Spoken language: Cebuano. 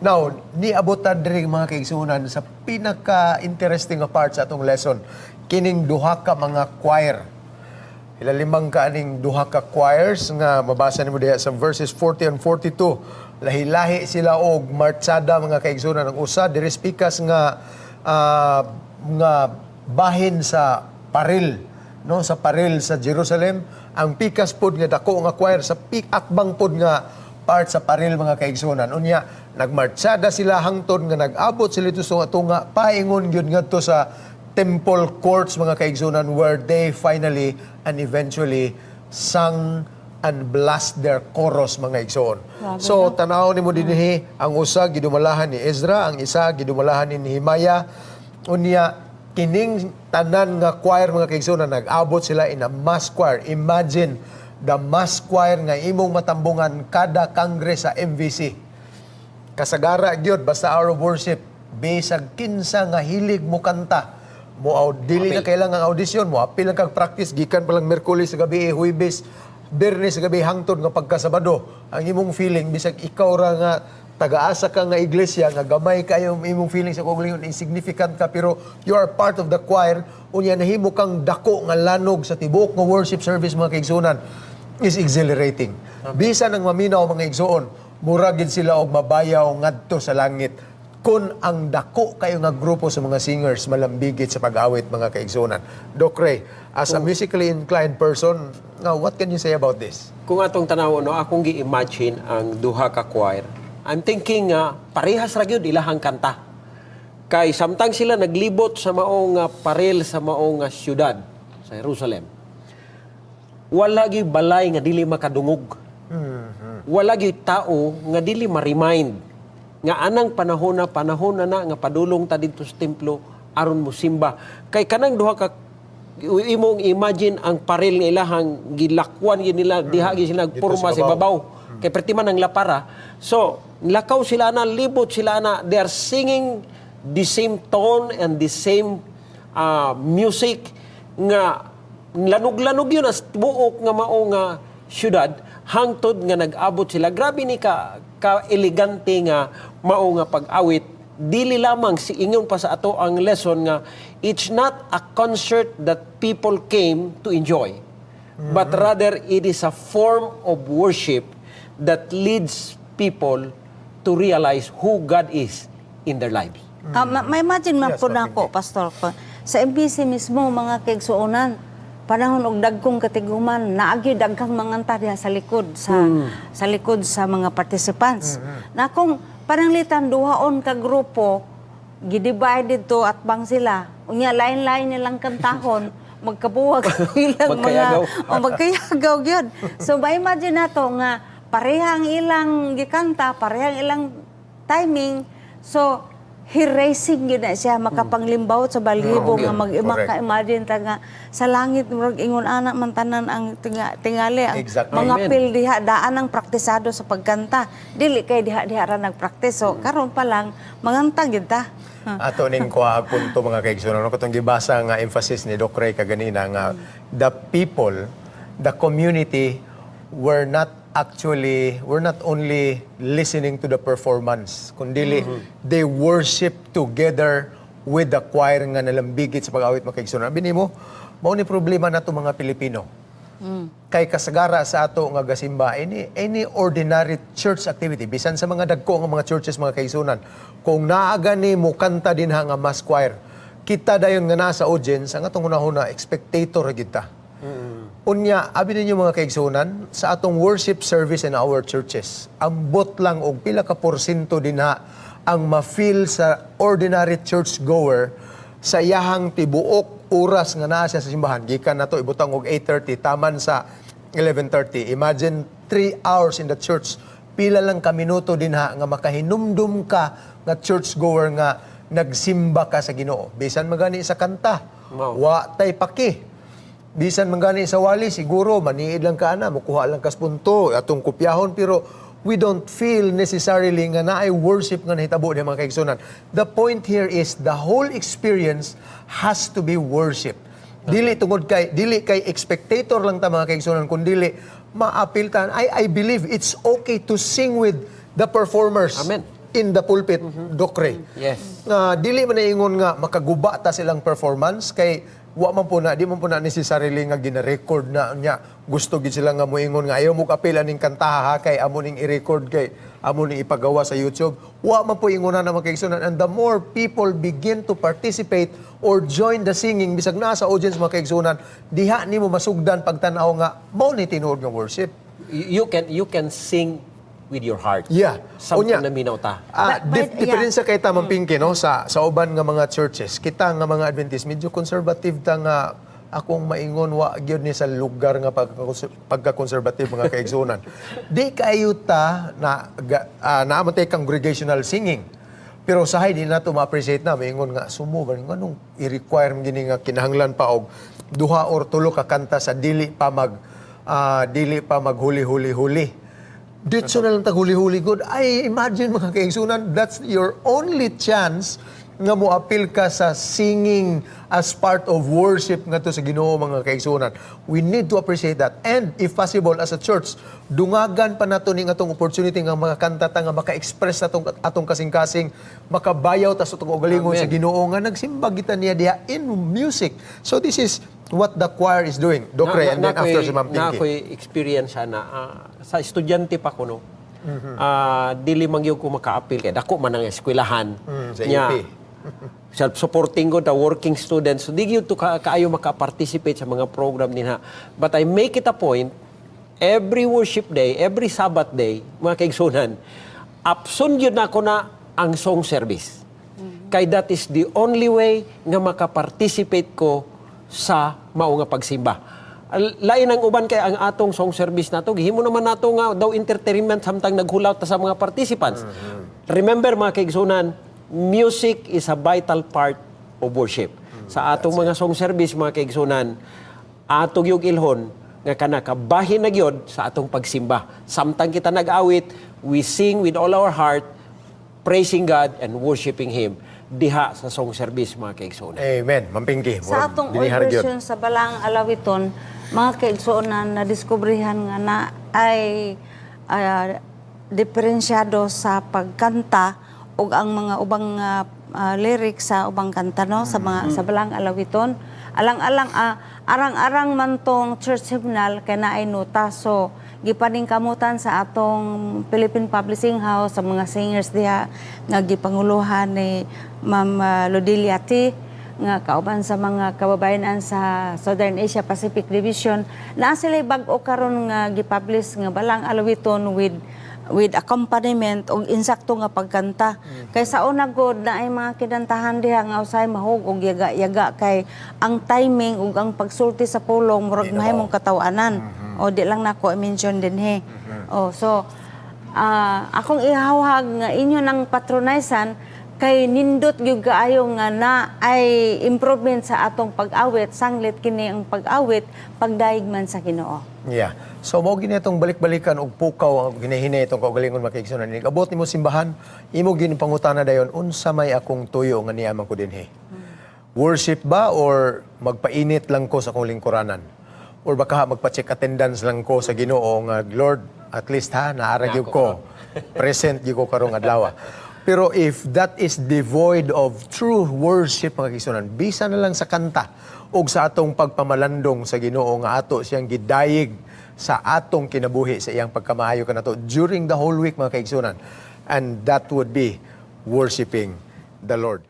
Now, niabotan diri, mga kaigsuonan, sa pinaka-interesting nga part sa atong lesson, kining duha ka mga choir. Hilalimang ka aning duha ka choirs nga mabasa nimo diha sa verses 40 and 42. Lahi-lahi sila og martsada, mga kaigsuonan. Ang usa diri pikas nga bahin sa paril, no, sa paril sa Jerusalem. Ang pikas pod nga dako nga choir sa akbang pod nga part sa paril, mga kaigsuonan. Unya nagmartsada sila hangtod nga nag-abot sila dito sa tunga paingon gyud ngadto sa temple courts, mga kaigsuonan, where they finally and eventually sang and blast their chorus, mga igsoon. So tanaw nimo dinhi, ang usa gidumalahan ni Ezra, ang isa gidumalahan ni Nehemiah. Unya kining tanan nga choir, mga kaigsuonan, nag-abot sila in a mass choir. Imagine the mass choir nga imong matambungan kada congress sa MVC. Kasagara gyud, basta hour of worship, bisag kinsa nga hilig mo kanta mo dili na kailangan ang audition mo, apil lang kag practice gikan pa lang Miyerkules sa gabi, Huwebes, Biyernes sa gabi, hangtod nga pagkasabado. Ang imong feeling, bisag ikaw ra nga tagaasa ka nga iglesia nga gamay kayo imong feeling sa kaugalingon, insignificant ka, pero you are part of the choir. Unya nahimo kang dako nga lanog sa tibuok nga worship service, mga kaigsuonan, is exhilarating. Bisan ang maminaw, mga igsoon, mura gid sila og mabayaw ngadto sa langit kun ang dako kayo nga grupo sa mga singers malambigit sa pag-awit, mga kaigsuonan. Doc Ray, as a musically inclined person, now what can you say about this? Kung atong tanaw, no, akong gi-imagine ang duha ka choir. I'm thinking nga parehas ra gyud ilahang kanta. Kay samtang sila naglibot sa maong paril sa maong syudad sa Jerusalem, wala gyud balay nga dili makadungog. Wala gyud tao nga dili ma-remind nga anang panahon na nga padulong ta didto sa templo aron mo simba. Kay kanang duha ka, imong imagine ang paril nga ilahang gilakwan gyud nila diha gyud sila Dito nagporma sa sa ibabaw. Kay perti man ang lapara. So, lakaw sila na, libot sila na, they are singing the same tone and the same music nga lanog-lanog yun as buok nga mao nga syudad hangtod nga nag-abot sila. Grabe ni ka elegante nga mao nga pag-awit. Dili lamang si ingon pa sa ato ang lesson nga it's not a concert that people came to enjoy, but rather it is a form of worship that leads people to realize who God is in their lives. Ma-imagine man Yes, po na Ma'am ako, Pastor, ko. Sa MVC mismo, mga kaigsuonan, panahon og dagkong katiguman, naagi daghang manganta diha sa likod sa mga participants. Na kung pananglitan duhaon ka grupo, gidivide dito at bang sila. Unya lain-lain nilang kantahon, magkabuwag ang ilang mga Magkayagaw. O magkayagaw gyud. So ma-imagine nato nga parehang ilang gikanta, parehang ilang timing. So hair-raising gyud na siya, makapanglimbawot sa balhibo nga mag maka-imagine ta nga sa langit murag ingon ana man tanan ang tingali ang mga Amen. pil diha daan ang praktisado sa pagkanta. Dili kay diha diha ra nagpraktis. So karon pa lang manganta gyud ta. Ato ning kuha punto, mga kaigsuonan, no, katong gibasa nga emphasis ni Doc Ray kaganina nga the people, the community were not only listening to the performance, kundili they worship together with the choir nga nalambigit sa pag-awit, mga kaigsuonan. Abi nimo, mao ni problema nato mga Pilipino. Kay kasagara sa ato nga gasimba, any ordinary church activity, bisan sa mga dagko nga mga churches, mga kaigsuonan, kung naa gani mo kanta dinha nga mass choir, kita dayon nga nasa audience, ang atong hunahuna, spectator ra gyud ta. Unya, abi ninyo, mga kaigsuonan, sa atong worship service in our churches, ambot lang og pila ka porsyento dinha ang ma-feel sa ordinary church goer sa iyahang tibuok oras nga naa siya sa simbahan. Gikan nato ibutang og 8:30 taman sa 11:30. Imagine 3 hours in the church. Pila lang ka minuto dinha nga makahinumdum ka nga church goer nga nagsimba ka sa Ginoo. Bisan magani sa kanta. Wa tay paki. Bisan man gani sa wali, siguro maniid lang ka ana, mukuha lang kas punto, atong kopyahon, pero we don't feel necessarily nga naay worship nga nahitabo diha, mga kaigsuonan. The point here is the whole experience has to be worship. Dili tungod kay dili kay spectator lang ta, mga kaigsuonan, kundili maapil ta. I believe it's okay to sing with the performers. Amen. in the pulpit, Doc Ray. Nga dili man na ingon nga makaguba ta silang performance kay wa man po na di man po na necessarily nga gina-record na niya gusto gid sila nga moingon nga ayaw mo kapila ning kantaha ha, kay amo ning i-record, kay amo ning ipagawa sa YouTube. Wa man po ingon na mga kaigsunan, and the more people begin to participate or join the singing bisag naa sa audience, mga kaigsunan, diha nimo masugdan pagtan-aw nga mao ni tinuod nga worship. You can sing with your heart. Samtang Unya, naminaw ta. Diferensya kay tamang Pinky, no, sa uban nga mga churches. Kita nga mga Adventist medyo conservative ta nga akong maingon wa gyud ni sa lugar nga pagka-conservative, mga kaigsunan. Di kayo ta na naa man tay congregational singing. Pero sahay di nato ma-appreciate na maingon nga sumo ba nganong i-require man gini nga kinahanglan pa og duha or tulo ka kanta sa dili pa maghuli huli huli. Ditso na lang tag huli-huli good. Ay, imagine, mga kaigsunan, that's your only chance nga mo-appeal ka sa singing as part of worship ngadto sa Ginoo, mga kaigsunan. We need to appreciate that. And if possible, as a church, dungagan pa nato ning atong opportunity nga mga kanta ta nga maka-express atong kasing-kasing, makabayaw ta sa atong kaugalingon sa Ginoo nga nagsimba kita niya diha in music. So this is what the choir is doing. Doc Ray, and then after si Ma'am Na Pinky. ako'y experience na sa estudyante pa ko no. Dili man gyud ko maka-appeal kay dako man ang eskwelahan. Sa Nya, UP. Self-supporting ko, the working students. So, di gyud to kaayo maka-participate sa mga program dinha. But I make it a point, every worship day, every Sabbath day, mga kaigsunan, apson gyud nako na ang song service. Kay that is the only way nga maka-participate ko sa mao nga pagsimba. Lain ang uban kay ang atong song service nato gihimo naman nato nga daw entertainment samtang naghulaw ta sa mga participants. Remember, mga kaigsunan, music is a vital part of worship. Sa atong mga song service, mga kaigsunan, atong yung ilhon nga kana kabahin na gyud sa atong pagsimba. Samtang kita nag-awit, we sing with all our heart, praising God and worshiping Him diha sa song service, mga kaigsunan. Amen. Ma'am Pinky. Sa atong old dinihar gyud. version sa Balaang Alawiton, mga kaigsuonan, na diskubrihan nga na ay diferensyado sa pagkanta ug ang mga ubang lyrics sa ubang kanta, no, sa mga sa Balaang Alawiton. Alang-alang arang-arang man tong church hymnal kay naay nota, so gipaningkamutan sa atong Philippine Publishing House sa mga singers diha nga gipanguluhan ni Ma'am Lodelia T nga kauban sa mga kababayan sa Southern Asia Pacific Division na sila bag-o karon nga gipublish nga Balaang Alawiton with accompaniment og insakto nga pagkanta. Kay sa una gud na ay mga kinantahan diha nga usahay mahug og yaga-yaga kay ang timing ug ang pagsulti sa pulong murag mahimong kataw-anan. O di lang nako i-mention dinhi. O so akong ihawhag nga inyo nang patronizan kay nindot gyud kaayo nga na ay improvement sa atong pag-awit sanglit kini ang pag-awit pagdayeg man sa Ginoo. Yeah. So mao gini itong balik-balikan og pukaw ang ginahinay itong kaugalingon, mga kaigsunan. Abot nimo simbahan, imo gini pangutana dayon, unsa may akong tuyo nga niya man ko dinhi? Worship ba or magpainit lang ko sa akong lingkuranan? Or baka magpa-check attendance lang ko sa Ginoo nga Lord, at least ha naara gyud ko. Present gyud ko karong adlaw. Pero if that is devoid of true worship, mga kaigsunan, bisa na lang sa kanta ug sa atong pagpamalandong sa Ginoo nga ato siyang gidayeg sa atong kinabuhi sa iyang pagkamaayo kanato during the whole week, mga kaigsunan. And that would be worshiping the Lord.